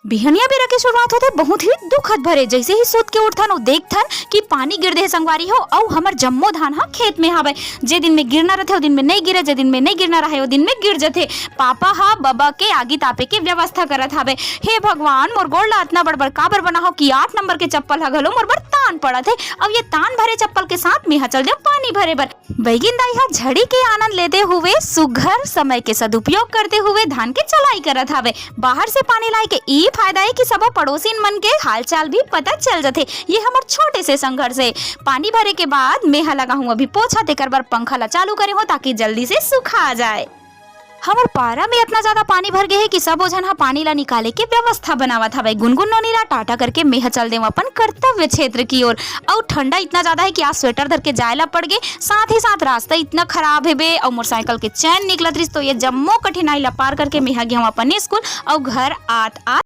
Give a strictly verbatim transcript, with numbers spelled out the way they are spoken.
बिहनिया बेरा के शुरुआत होथे बहुत ही दुखद भरे। जैसे ही सुत के उठथन, अउ देखथन कि पानी गिर दे हे संगवारी हो, अउ हमर जम्मो धान ह खेत में हावय। जे दिन में गिरना रथे, ओ दिन में नइ गिरे, जे दिन में नइ गिरना रहे, ओ दिन में गिर जथे। पापा ह बबा के आगी तापे के व्यवस्था करत हावय। हे भगवान, मोर गोड़ ला अतना बड़ बड़ काबर बनाहव कि आठ नंबर के चप्पल ह घलो मोर बर तान पड़त हे। अब ये तान भरे चप्पल के साथ मेहा चल देव पानी भरे बर। बैगिन दाई ह झड़ी के आनंद लेते हुए, सुघर समय के सदुपयोग करते हुए धान के चलाई करत हावय। बाहर से पानी लाए के ई फायदा हे कि सबो पड़ोसिन मन के हालचाल भी पता चल जथे। ये हमर छोटे से संघर्ष हे। पानी भरे के बाद मेहा लगाहूं अभी पोछा, तेकर बर पंखा ला चालू करे हो ताकि जल्दी से सुखा जाए। हमर पारा में इतना ज्यादा पानी भर गए हे कि सबो झन ह पानी ला निकाले के व्यवस्था बनावत हवय। गुनगुन नोनी ला टाटा करके मेहा चल देव अपन कर्तव्य क्षेत्र की ओर। अउ ठंडा इतना ज्यादा हे कि आज स्वेटर धर के जाए ला पड़ गे। साथ ही साथ रास्ता इतना खराब हे बे, अउ मोटरसाइकिल के चैन निकलत रहिस, तो ये जम्मो कठिनाई ला पार करके मेहा गेहूं अपन स्कूल अउ घर आत आत